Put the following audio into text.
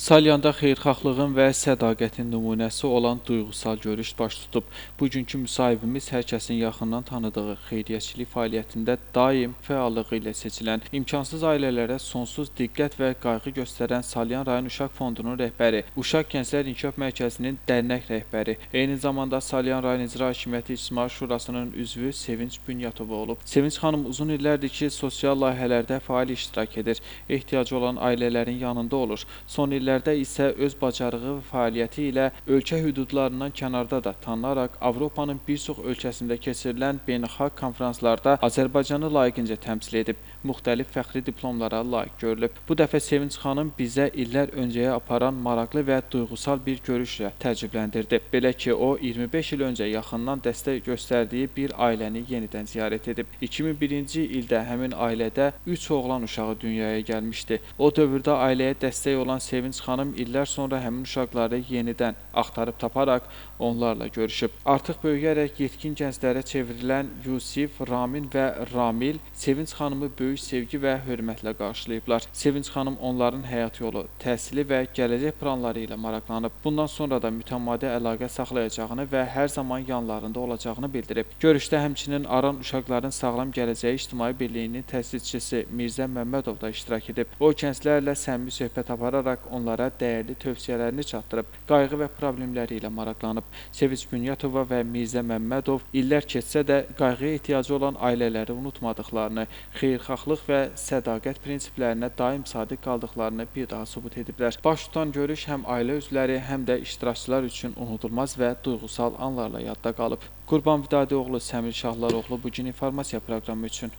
Salyanda xeyirxahlığın və sədaqətin nümunəsi olan duyğusal görüş baş tutub. Bugünkü müsahibimiz hər kəsin yaxından tanıdığı, xeyriyyəçilik fəaliyyətində daim fəallığı ilə seçilən, imkansız ailələrə sonsuz diqqət və qayğı göstərən Salyan rayon Uşaq Fondunun rəhbəri, Uşaq Gənclər İnkişaf Mərkəzinin dərnək rəhbəri, eyni zamanda Salyan rayon İcra Hakimiyyəti İctimai Şurasının üzvü Sevinç Bünyatova olub. Sevinç xanım uzun illərdir ki, sosial layihələrdə faal iştirak edir, ehtiyacı olan ailələrin yanında olur. Son illərdə isə öz bacarığı və fəaliyyəti ilə ölkə hüdudlarından kənarda da tanınaraq Avropanın bir çox ölkəsində keçirilən beynəlxalq konfranslarda Azərbaycanı layiqincə təmsil edib, müxtəlif fəxri diplomlara layiq görülüb. Bu dəfə Sevinç xanım bizə illər öncəyə aparan maraqlı və duyğusal bir görüşlə təəccübləndirdi. Belə ki, o 25 il öncə yaxından dəstək göstərdiyi bir ailəni yenidən ziyarət edib. 2001-ci ildə həmin ailədə 3 oğlan uşağı dünyaya gəlmişdi. O dövrdə ailəyə dəstək olan Sevinç xanım illər sonra həmin uşaqları yenidən axtarıb taparaq onlarla görüşüb. Artıq böyüyərək yetkin gənclərə çevrilən Yusif, Ramin və Ramil Sevinç xanımı böyük sevgi və hörmətlə qarşılayıblar. Sevinç xanım onların həyat yolu, təhsili və gələcək planları ilə maraqlanıb. Bundan sonra da mütəmadi əlaqə saxlayacağını və hər zaman yanlarında olacağını bildirib. Görüşdə həmçinin Aran Uşaqların Sağlam Gələcəyi İctimai Birliyinin təsisçisi Mirzə Məmmədov da iştirak edib. O gənclərlə səmimi söhbət apararaq onlara dəyərli tövsiyələrini çatdırıb, qayğı və problemləri ilə maraqlanıb. Sevinç Bünyatova və Mirzə Məmmədov illər keçsə də qayğıya ehtiyacı olan ailələri unutmadıqlarını, xeyirxahlıq və sədaqət prinsiplərinə daim sadiq qaldıqlarını bir daha sübut ediblər. Baş tutan görüş həm ailə üzvləri, həm də iştirakçılar üçün unudulmaz və duyğusal anlarla yadda qalıb. Qurban Vidadioğlu, Səmir Şahlaroğlu, Bu gün informasiya proqramı üçün.